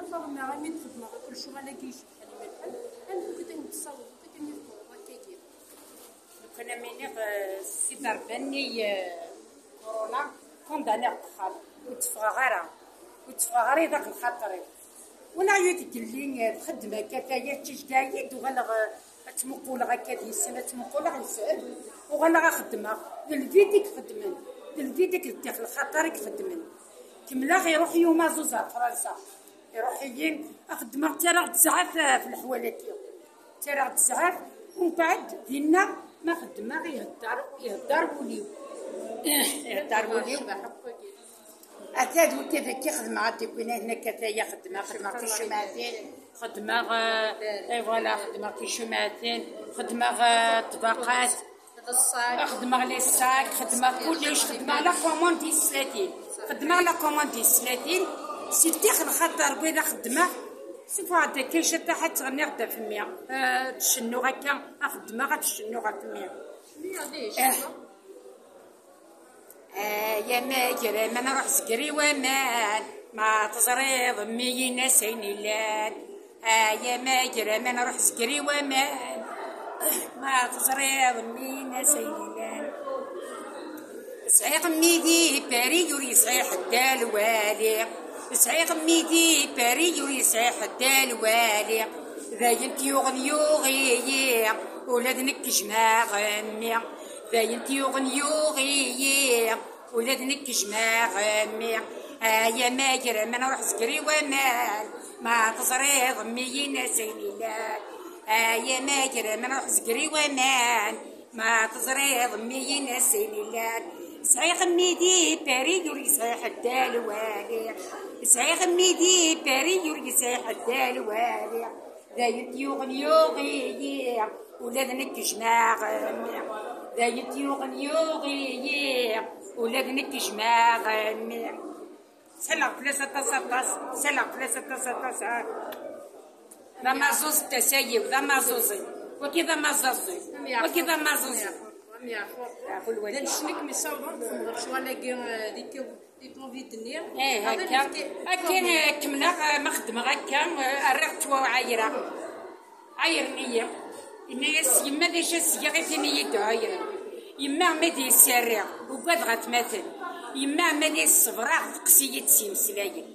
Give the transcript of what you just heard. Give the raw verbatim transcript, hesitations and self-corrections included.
Ffɣeɣ neɣ imi d-xedmeɣ lecɣal-agi icebḥen i lḥal, anda akka i ten-tessawḍeḍ akka mi tewweḍ akkagi? Lukan am iniɣ, eh, Sidi Ṛebbi-nni, eh, Corona, kundaniɣ deg uxxam, ur d-ffɣeɣ ara, ur d-ffɣeɣ ara i daxel xaṭer-iw. Walaɣ yiwet tgelli, eh, txeddem akka taya, tcejgeɛ-iyi-d, uɣaleɣ, eh, ad ttmuquleɣ akka d yis-sen, ad ttmuquleɣ yis-sen, uɣaleɣ ad xeddmeɣ. D lbid i ixeddmen, d lbid i d daxel xaṭer i ixeddmen. Kemmleɣ, iruḥ-iyi umaẓuẓ ar Fransa. Iruḥ-iyi, xeddmeɣ, ttarraɣ-d ssɛat ɣef leḥwal-agi. Ttarraɣ-d ssɛat, umbeɛd dinna ma xeddmeɣ ihedder, ihedder wul-iw. Ihedder wul-iw. Ata d wikid-agi xedmeɣ ad d-iwin ayen akka taya, xeddmeɣ, xeddmeɣ ticemɛatin, xeddmeɣ, eh, eh, voilà, xeddmeɣ ticemɛatin, xeddmeɣ, eh, ṭṭbaqat. Xedmeɣ les sacs, xedmeɣ kullec, xedmeɣ la commande i teslatin. Xedmeɣ la commande i teslatin. Si ddix lxaṭer wid a xedmeɣ. Sufeɣ-d akka ciṭṭaḥ ad ttɣenniɣ-d ɣef mmi. Eh, ad cennuɣ akka, a xedmeɣ, ad cennuɣ ɣef mmi. Eh. Ay amagraman, ruḥ zegri waman, ma teẓriḍ mmi-ines ayen illan. Ay amagraman, ruḥ zegri waman, ma teẓriḍ mmi-ines ayen illan. Sɛiɣ mmi di Paris, ur yesɛi ḥedd a lwali. Sɛiɣ mmi di Paris, ur yesɛi ḥedd a lwali. D ayen t-yuɣen yuɣ-iyi, ula d nekk jmeɣ mmi. D ayen t-yuɣen yuɣ-iyi, ula d nekk jmeɣ mmi. Ay amagraman, ruḥ zegri waman, ma teẓriḍ mmi-ines ayen illan. Ay amagraman, ruḥ zegri waman, ma teẓriḍ mmi-ines ayen illan. Sɛiɣ mmi di Paris, ur yesɛi ḥedd a lwali. Sɛiɣ mmi di Paris, ur yesɛi ḥedd a lwali. D ayen t-yuɣen yuɣ-iyi, ula d nekk jmeɣ mmi. D ayen t-yuɣen yuɣ-iyi, ula d nekk jmeɣ mmi. Saleɣ fell-as aṭas, aṭas, saleɣ fell-as aṭas, aṭas, ha. D amaẓuẓ n tasa-iw, d amaẓuẓ. Wagi d amaẓuẓ. Wagi d amaẓuẓ. Yeɛqul wagi. D annect-nni i kem-yessawḍen ad txedmeḍ lecɣal-agi, eh, di Covid-nni? Eh, akka. Akka, eh, kemmleɣ, eh, ma xeddmeɣ akka, eh, rriɣ ttwaɛayreɣ. Ɛayren-iyi. Yenna-yas yemma: "D acu ad s-geɣ i tin i yi-d-ɛayren?" Yemma, ma d yesserriɣ, ugadeɣ atmaten. Yemma, ma d yessebreɣ, teqqes-iyi-d s yimeslayen.